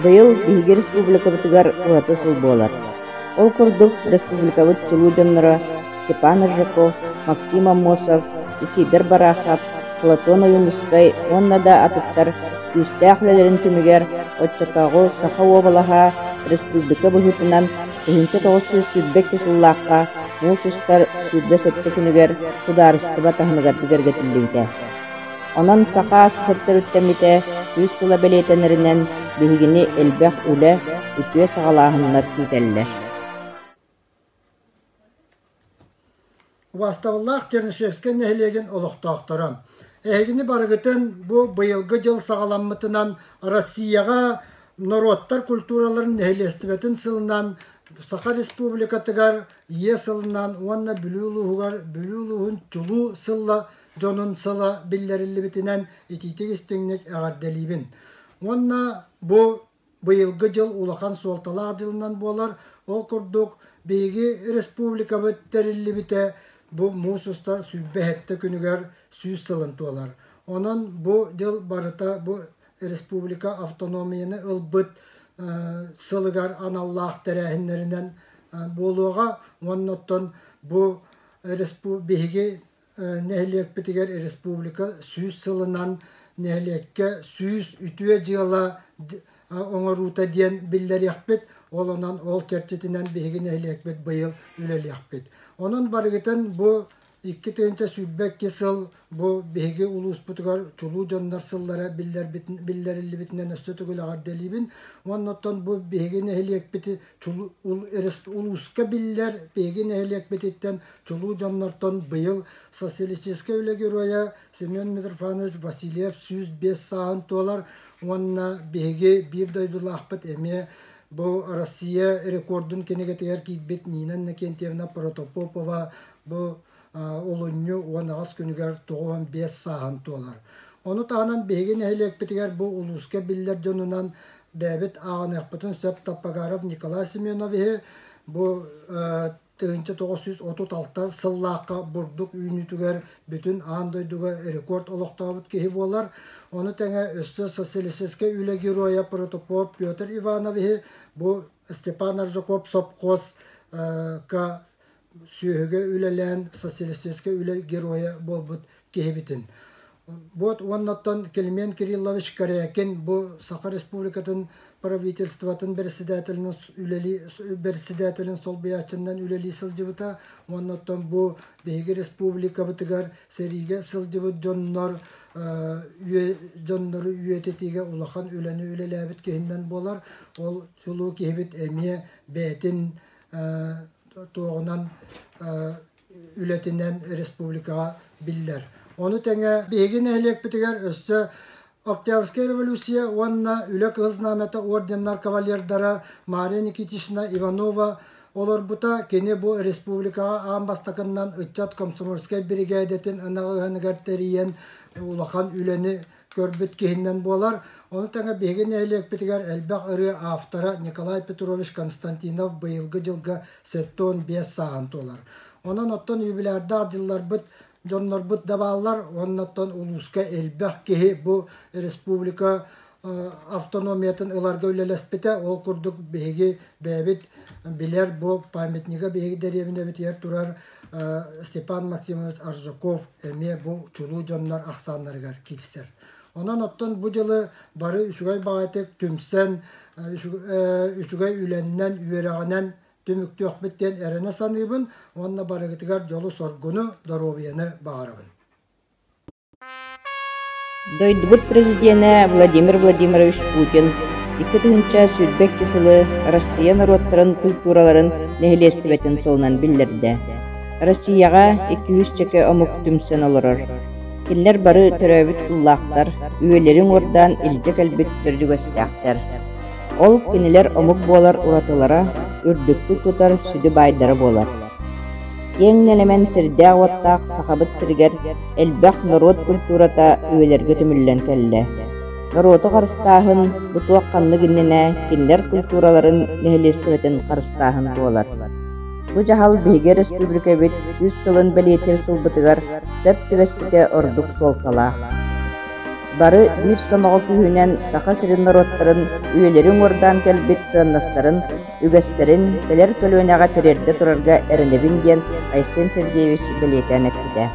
Быйыл биһиги республикабытыгар ураты сыл буолар. Ол курдук республикабыт чулуу дьонноро Степан Аржаков, Максим Аммосов, Исидор Барахов, Платон Ойуунускай уонна да атыттар күүстээх үлэлэрин түмүгэр оччотооҕу Саха уобалаһа республика быһыытынан 1922 сыллаахха муус устар 27 күнүгэр судаарыстыба таһымыгар бигэргэтиллибитэ. Онон Саха СССР төрүттэммитэ 100 сыла бэлиэтэнэринэн биһигини элбэх үлэ, үтүө саҕалааһыннар күүтэллэр. Убаастабыллаах Чернышевскай нэһилиэгин олохтоохторо! Эһигини барыгытын бу быйылгы дьыл саҕаламмытынан Россияҕа норуоттар культураларын нэһилиэстибэтин сылынан Саха Республикатыгар Ийэ сылынан уонна Бүлүү улууһугар Бүлүү улууһун чулуу сыла дьонун сыла биллэриллибитинэн итиитик-истиҥник эҕэрдэлиибин. Уонна бу Быйылгы дьыл улахан суолталаах дьылынан буолар. Ол курдук, биһиги республикабыт тэриллибитэ бу муус устар 27 күнүгэр 100 сылын туолар. Онон бу дьыл барыта бу республика автономияны ылбыт сылыгар аналлаах тэрээһиннэринэн буолуоҕа. Уонна оттон бу биһиги нэһилиэкпитигэр республика 100 сылынан нэһилиэккэ 100 үтүө дьыала оҥоруута диэн биллэриэхпит. Ол онон ол чэрчитинэн биһиги нэһилиэкпит быйыл үлэлиэхпит. Онон барыгытын бу 2022 сыл бу биһиги улууспутугар чулуу дьоннор сыллара биллэриллибитинэн өссө төгүл эҕэрдэлиибин. Уонна оттон бу биһиги нэһилиэкпити улууска биллэр биһиги нэһилиэкпититтэн чулуу дьоннортон быйыл социалистическай үлэ геройа Семен Митрофанович Васильев 105 сааһын туолар уонна биһиги биир дойдулаахпыт эмиэ бу Россия рекордун кинигэтигэр киирбит Нина Иннокентьевна Протопопова бу олунньу 18 күнүгэр 95 сааһын туолар. Ону таһынан биһиги нэһилиэкпитигэр бу улууска биллэр дьонунан бэйэбит ааҕыныахпытын сөп Таппагаров Николай Семеновиһы бу 1936 сыллаахха бурдук үүнүүтүгэр бүтүн аан дойдуга рекорд олохтообут киһи буолар. Ону тэҥэ өссө социалистическай үлэ геройа Протопоп Петр Ивановиһы бу Степан Аржаков сопхуос ка сүөһүгэ үлэлээн социалистическай үлэ геройа буолбут киһибитин. Вот уоннаттан Климент Кириллович Корякин бу Саха Республикатын правительствотын председателин үлэли председателин солбуйааччынан үлэлии сылдьыбыта. Уоннаттан бу биһиги республикабытыгар сэриигэ сылдьыбыт дьоннор дьоннору үйэтитиигэ улахан үлэни үлэлээбит киһинэн буолар. Ол чулуу киһибит эмиэ бэйэтин туоҕунан үлэтинэн республикаҕа биллэр. Ону тэҥэ биһиги нэһилиэкпитигэр өссө Октябрьская революция уонна Үлэ Кыһыл Знамята орденнар кавалердара Мария Никитична Иванова олорбута. Кини бу республикаҕа аан бастакыннан ыччат комсомольскай биригээдэтин ынаҕыһыныгар тэрийэн улахан үлэни көрбүт киһинэн буолар. Ону тэҥэ биһиги нэһилиэкпитигэр элбэх ырыа автора Николай Петрович Константинов быйылгы дьылга 75 сааһын туолар. Онон оттон юбилярдаах дьылларбыт дьоннорбут да бааллар уонна оттон улууска элбэх киһи бу республика автономиятын ыларга үлэлэспитэ. Ол курдук биһиги бэйэбит билэр бу памятнига биһиги дэриэбинэбитигэр турар Степан Максимович Аржаков эмиэ бу чулуу дьоннор ахсааннарыгар киирсэр. Онон оттон бу дьылы бары үчүгэй баҕайытык түмсэн, үчүгэй үлэннэн, үөрэҕинэн түмүктүөхпүт диэн эрэнэ саныыбын уонна барыгытыгар дьолу-соргуну, доруобуйаны баҕарабын. Дойдубут президенэ Владимир Владимирович Путин 2022 сылы Россия норуоттарын культураларын нэһилиэстибэтин сылынан биллэрдэ. Россияҕа 200 омук түмсэн олорор. Кинилэр бары төрөөбүт тыллаахтар, үйэлэрин уордаан илдьэ кэлбит төрдүгэстээхтэр. Ол кинилэр омук буолар уратылара, үрдүктүк тутар сүдү баайдара буолар. Киэҥ нэлэмэн сирдээх-уоттаах Сахабыт сиригэр элбэх норуот культурата үйэлэргэ түмүллэн кэллэ. Норуоту харыстааһын бу туох ханнык иннинэ кинилэр культураларын нэһилиэстибэтин харыстааһын буолар. Бу дьаһал биһиги өрөспүүбүлүкэбит 100 сылын бэлиэтиир сылбытыгар сөп түбэспитэ ордук суолталаах. Бары биир сомоҕо күүһүнэн Саха сирин норуоттарын үйэлэри уҥуордаан кэлбит сыаннастарын, үгэстэрин кэлэр көлүөнэҕэ тириэрдэ турарга эрэнэбин диэн Айсен Сергеевич бэлиэтээн эппитэ.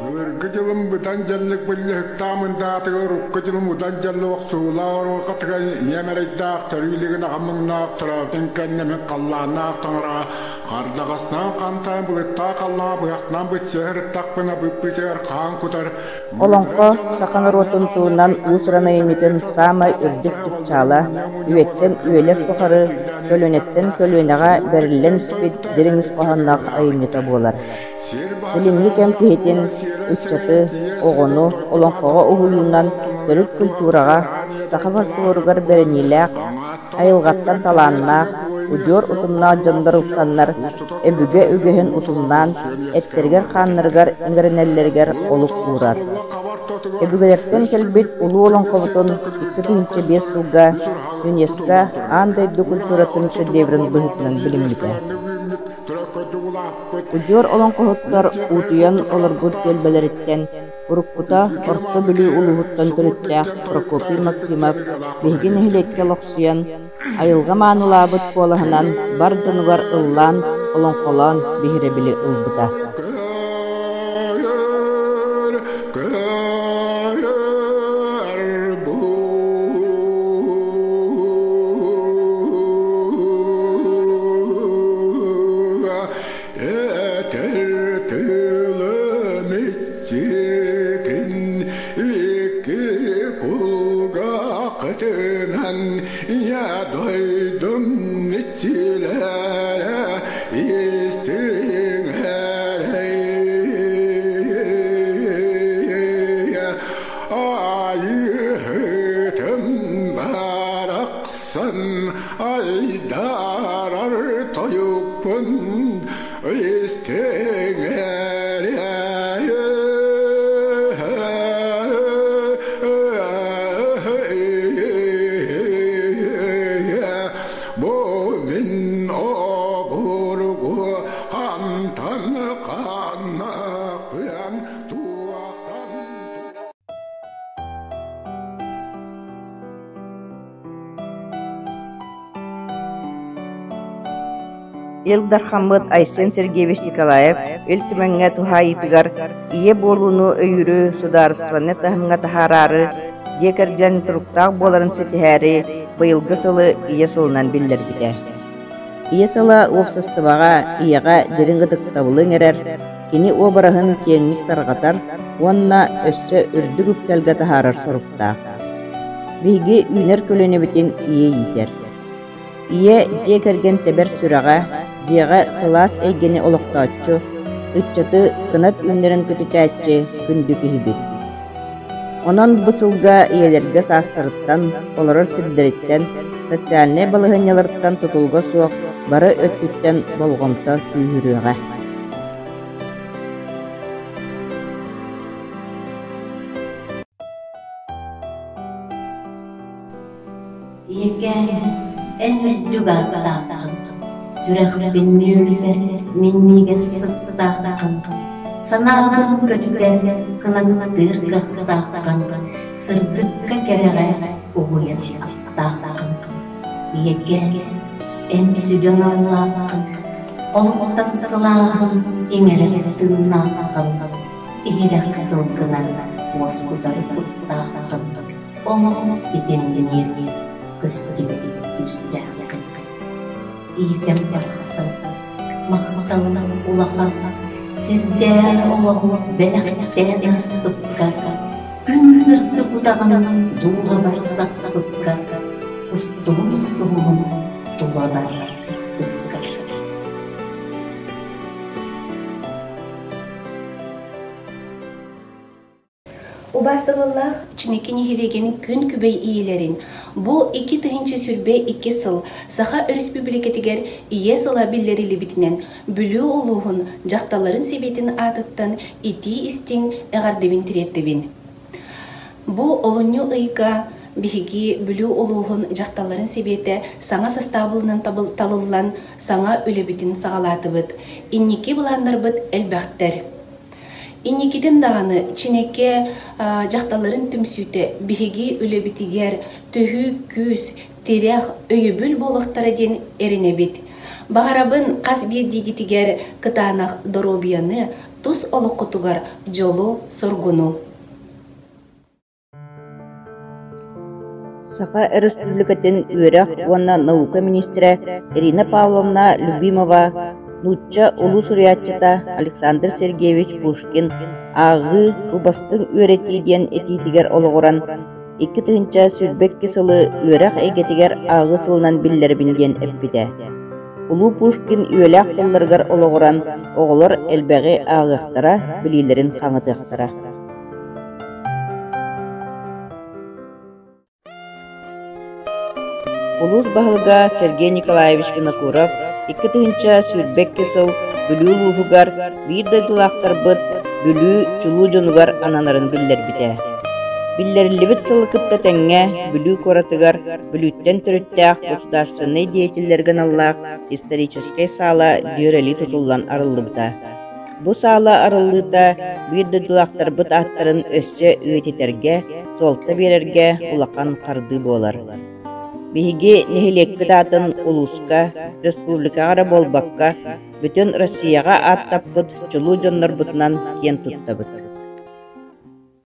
Былыргы дьылым быдан дьаллык биллиһыктаах мындаатыгар урукку дьылым удан дьаллык охсуһуулаах оруокатыгар ийэм эрэйдээх төрүү илигин аҕам муҥнаах төрөөбүтүн кэннэ мин халлааннаах таҥараҕа хардаҕаснаан хантайан былыттаах халлаан быһахтаан быччыһар ыттахпына быппычыгар хаан кутар Олоҥхо саха норуотун тылынан уус-уран айымньытын саамай үрдүк чыпчаала, үйэттэн үйэлэр тухары, көлүөнэттэн көлүөнэҕэ бэриллэн испит дириҥ ис хоһоонноох айымньыта буолар. Билиҥҥи кэм киһитин, ыччаты, оҕону олоҥхоҕо уһуйуунан төрүт культураҕа, саха фольклоругар бэриниилээх, айылҕаттан талааннаах, удьуор утумнаах дьоннор ылсаннар, өбүгэ үгэһин утумнаан, эттэригэр-хааннарыгар иҥэринэллэригэр олук уурар. Өбүгэлэртэн кэлбит улуу олоҥхобутун 2005 сылга ЮНЕСКО аан дойду культуратын шедеврин быһыытынан билиммитэ. Удьуор олоҥхоһуттар уутуйан олорбут түөлбэлэриттэн Уруккута Орто Бүлүү улууһуттан төрүттээх Прокопий Максимов биһиги нэһилиэккэ олохсуйан, айылҕа маанылаабыт куолаһынан бар дьонугар ыллаан, олоҥхолоон биһирэбили ылбыта. Этэр тылым иччитин икки кулгаахытынан ийэ дойдум иччилэрэ истиҥ Айыһытым барахсан айдарар тойукпун истиҥ Бу мин обургу хантан ханнахпын туохтан Ил Дархаммыт Айсен Сергеевич Николаев Ил Түмэҥҥэ туһаайыытыгар ийэ буолууну өйүүрү судаарыстыбаннай таһымҥа таһаараары, дьиэ кэргэн туруктаах буоларын ситиһээри быйылгы сылы Ийэ сылынан биллэрбитэ. Ийэ сыла уопсастыбаҕа ийэҕэ дириҥ ытыктабылы иҥэрэр, кини уобараһын киэҥник тарҕатар уонна өссө үрдүк үктэлгэ таһаарар соруктаах. Биһиги үүнэр көлүөнэбитин ийэ иитэр. Ийэ дьиэ кэргэн тэбэр сүрэҕэ, дьиэҕэ сылаас эйгэни олохтооччу, ыччаты кынат үүннэрэн көтүтээччи күндү киһибит. Онон бу сылга ийэлэргэ саастарыттан, олорор сирдэриттэн, социальнай балаһыанньаларыттан тутулуга суох бары өттүттэн болҕомто күүһүрүөҕэ. Ийэкээн, эн үрдүк ааттааххын, сүрэхпин нүөлүтэр минньигэс сыттааххын, санаабын көтүтэр кынаттыыр кыахтааххын, сырдыкка кэрэҕэ угуйар аптааххын. Ийэкээн, эн сүдү аналлааххын, олохтон сылааһын иҥэрэр тыыннааххын, иһирэх тылгынан уоскутар куттааххын. Олоҕу ситимниир көстүбэт күүстээххин. Иитэм барахсан, махталым улахан, сирдээҕи олоҕу бэлэхтээн ааспыккар, күн сырдык утаҕын дууһабар сахпыккар, устугун суһумун тулабар ыспыккар. Убаастабыллаах Чиники нэһилиэгин күн күбэй ийэлэрин бу 2022 сыл Саха Өрөспүүбүлүкэтигэр Ийэ сыла биллэриллибитинэн Бүлүү улууһун дьахталларын сэбиэтин аатыттан итии-истиҥ эҕэрдэбин тириэрдэбин. Бу олунньу ыйга биһиги Бүлүү улууһун дьахталларын сэбиэтэ саҥа састаабылынан талыллан саҥа үлэбитин саҕалаатыбыт. Инники былааннарбыт элбэхтэр. Инникитин даҕаны Чинэкэ дьахталларын түмсүүтэ биһиги үлэбитигэр төһүү күүс, тирэх, өйөбүл буолуохтара диэн эрэнэбит. Баҕарабын хас биирдиигитигэр кытаанах доруобуйаны, тус олоххутугар дьолу-соргуну. Саха Өрөспүүбүлүкэтин үөрэх уонна наука миниистирэ Ирина Павловна Любимова нуучча улуу суруйааччыта Александр Сергеевич Пушкин «Ааҕыы, убастыҥ үөрэтии» диэн этиитигэр олоҕуран, 2022 сылы үөрэх эйгэтигэр ааҕыы сылынан биллэрэбин диэн эппитэ. Улуу Пушкин үйэлээх тылларыгар олоҕуран оҕолор элбэҕи ааҕыахтара, билиилэрин хаҥатыахтара. Улуус баһылыга Сергей Николаевич Винокуров 2022 сыл Бүлүү улууһугар биир дойдулаахтарбыт Бүлүү чулуу дьонугар ананарын биллэрбитэ. Биллэриллибит сылы кытта тэҥҥэ Бүлүү куоратыгар Бүлүүттэн төрүттээх государственнай деятеллэргэ аналлаах историческай саала дьүөрэлии тутуллан арыллыбыта. Бу саала арыллыыта биир дойдулаахтарбыт ааттарын өссө үйэтитэргэ, суолта биэрэргэ улахан хардыы буолар. Биһиги нэһилиэкпит аатын улууска, республикаҕа эрэ буолбакка, бүтүн Россияҕа ааттаппыт чулуу дьоннорбутунан киэн туттабыт.